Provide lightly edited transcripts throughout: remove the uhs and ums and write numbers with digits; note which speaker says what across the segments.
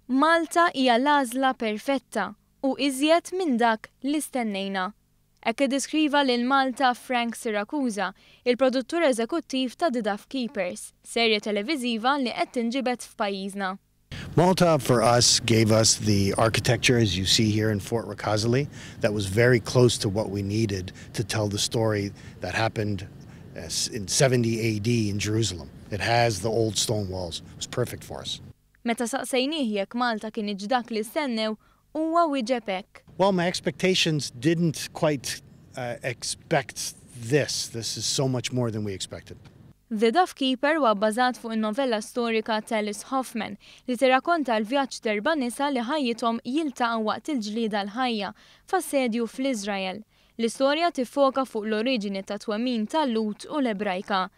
Speaker 1: Malta hija l-għażla perfetta u iżjed minn dak li stennejna. Hekk iddeskriva lil Malta Frank Siracusa, il-produttur eżekuttiv ta' The Dove Keepers, serje televiżiva li qed tinġibed f'pajjiżna.
Speaker 2: Malta for us gave us the architecture, as you see here in Fort Ricasoli, that was very close to what we needed to tell the story that happened in 70 AD in Jerusalem. It has the old stone walls. It was perfect for us.
Speaker 1: Meta saqsejnieh jekk Malta kinitx dak li stennew, huwa wieġeb hekk.
Speaker 2: Well, my expectations didn't quite expect this. This is so much more than we expected.
Speaker 1: The Dove Keeper huwa bbażat fuq in-novella storika t'Alice Hoffman li tirrakkonta l-vjaġġ t'erba' nisa li ħajjithom jiltaqgħu waqt il-ġlieda l-ħajja f'assedju fl-Iżrael. L-istorja tiffoka fuq l-oriġini tat-twemmin tal-Lhud u l-Ebrajka.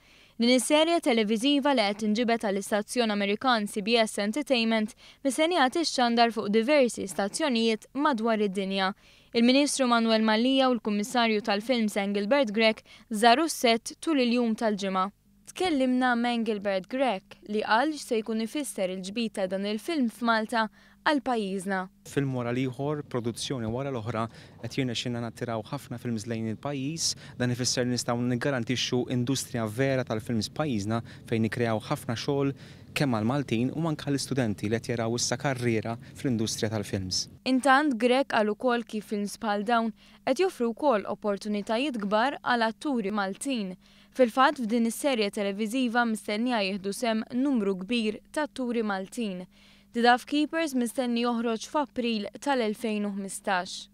Speaker 1: Din is-serje televiżiva li qed tinġibed għall-istazzjon Amerikan CBS Entertainment mistennija tixxandar fuq diversi stazzjonijiet madwar id-dinja. Il-Ministru Manuel Mallia u l-Kummissarju tal-Films Engelbert Grech żaru s-sett tul il-jum tal-Ġimgħa. Tkellimna m'Engelbert Grech li qal x'se jkun ifisser il-ġbid ta' dan il-film f'Malta għal pajjiżna.
Speaker 3: Film wara l-ieħor, produzzjoni wara l-oħra, qed jirnexxilna nattiraw ħafna films lejn il-pajjiż. Dan ifisser li nistgħu niggarantixxu industrija vera tal-films f'pajjiżna fejn nikkreaw ħafna xogħol kemm għall-Maltin u anke għall-istudenti li qed jaraw issa karriera fl-industrija tal-films.
Speaker 1: Intant Grech qal ukoll kif films bħal dawn qed joffru wkoll opportunitajiet kbar għal atturi Maltin. Fil-fatt, f'din is-serje televiżiva mistennija jieħdu sehem numru kbir ta' atturi Maltin. The Dove Keepers mistenni joħroġ f'April tal-2015.